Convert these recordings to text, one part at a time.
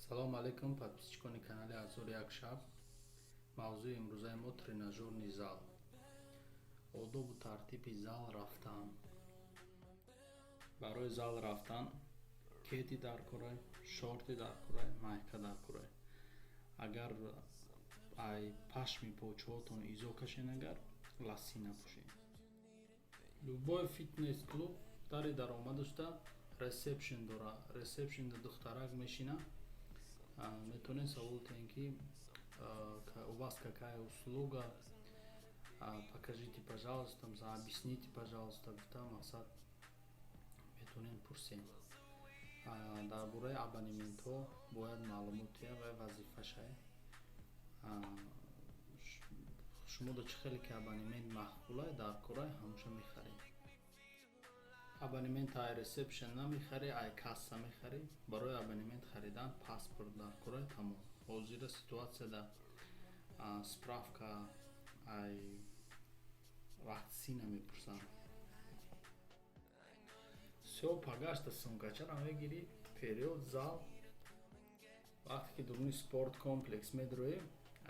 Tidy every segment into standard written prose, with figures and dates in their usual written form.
Салому алейкум, подписчикони канали «Ҳазору як шаб». Мавзӯи имрӯзаи мо тренажёрный зал, одобу тартиби зал рафтан. Барои зал рафтан кеды дар курай, шорты дар курай, майка дар курай. Агар ай пашми почоҳотон изо кашен, агар лосина пӯшед. Любой фитнес клуб дари даромадашта ресепшн дора. Ресепшнда духтарак мешина, метавонед савол кунед, ки «У вас какая услуга, покажите, пожалуйста, объясните, пожалуйста», гуфта, мақсад, метавонед пурсед. Дар бораи абонементҳо бояд маълумот диҳад ва вазифашае. Шумо до чӣ хеле ки абонемент маъқулай, дар корай, ҳамоша мехаред. Абонемент ай ресепшн намехарӣ, ай касса мехарӣ. Барои абонемент харидан паспорт дар корай, тамом. Ҳозира ситуатсияда справка ай ваксина мепурсанд. Всё, пагашта сумкачара мегирӣ, вперёд, зал. Вақте ки дуруни спорт комплекс медроӣ,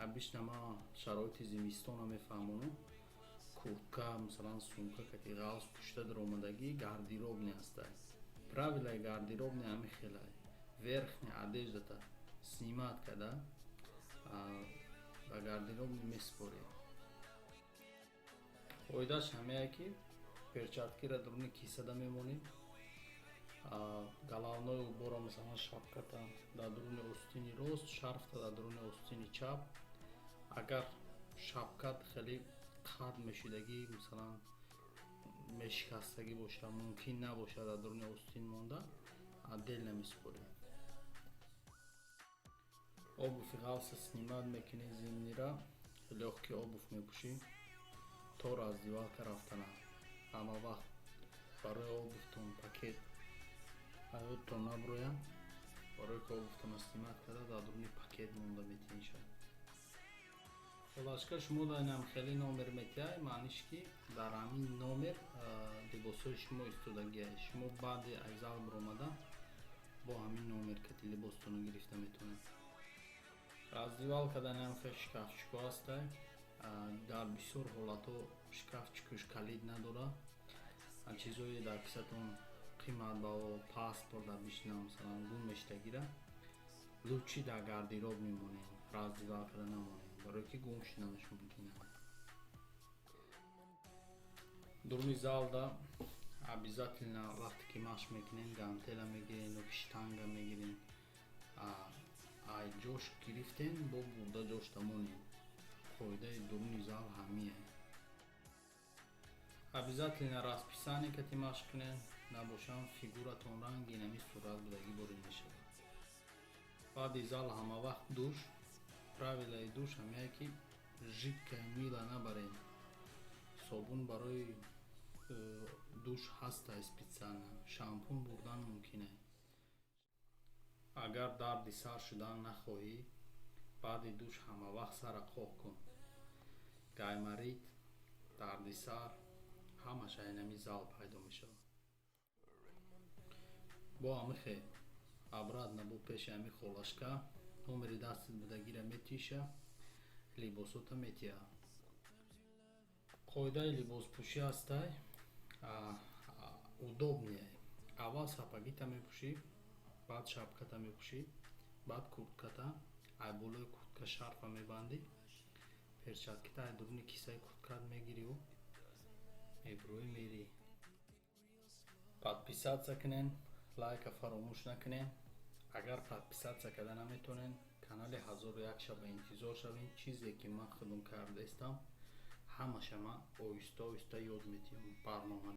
обычно ман шароити зимистона мефаҳмонам, куртка, масалан, сумка кати ғафз пушта даромадагӣ, гардеробный ҳастай. Правилаи гардеробный ҳами хелай: верхняя одеждата снимать карда, ба гардеробный месупорӣ. Фоидааш ҳамее, ки перчаткиро дуруни кисада мемонӣ, головной убора, масалан, шапката дар дуруни остини рост, шарфта дар дуруни остини чап. Агар шапкат хеле қад мешидагӣ, масалан, мешикастагӣ бошад, мумкин набошад дар дуруни остин монда, отдельно месупорӣ. Обуви ғафса снимать мекунӣ, зимнира, лёгкий обувь мепӯшӣ то раздевалка рафтана. Ҳама вақт барои обувтон пакет ҳаёттон наброяд, барое ки обувтонро снимать карда, дар дуруни пакет монда метиҳед. Холашка шумо дар хеле номер метиҳай, маъниш ки дар ҳамин номер либосҳои шумо истодагиай. Шумо баъди аз зал биромада, бо ҳамин номер кати либостонро гирифта метавонед. Раздевалка дар инам хел шкафчико ҳастай. Дар бисёр ҳолатҳо шкафчикаш калид надорад. Чизҳое дар кисатон қиматбаҳо, паспорт обычно, масалан, гум мешидагира, лучше дар гардероб мемонем, раздевалкада намонем, барое ки гум шуданаш мумкин аст. Дуруни залда обязательно, вақте ки машқ мекунем, гантела мегирем ё штанга мегирем, ай ҷош гирифтем, бо бурда ҷошта монем. Қоидаи дуруни зал ҳамие. Обязательно расписание кати машқ кунем, набошам фигуратон ранги нами сурат будагӣ борид мешавад. Баъди зал ҳама вақт душ. Правилаи душ ҳамяе, ки жидкое мыло набарем. Собун барои душ ҳастай специально, шампун бурдан мумкин е. Агар дарди сар шудан нахоҳӣ, баъди душ ҳама вақт сара қоқ кун. Гайморит, дарди сар, ҳамаш айнами зал пайдо мешавад. Бо ҳамихе обратно, бо пеши ҳами холашка номери дастат будагира метиша, либосота метиҳа. Қоидаи либоспӯшӣ ҳастай, удобный: аввал сапогита мепӯшӣ, баъд шапката мепӯшӣ, баъд куртката, ай болои куртка шарфа мебандӣ, перчаткита ай дуруни кисаи курткат мегирию мебурӯӣ, мерӣ. Подписаться кунен, лайка фаромӯш накунен. Агар подписаться карда наметонен, канали «Ҳазору як шаба» интизор шавем. Чизе ки ман худум кардаистам, ҳамаша ман оҳиста оҳиста ёд медиҳам. Барномарезӣ.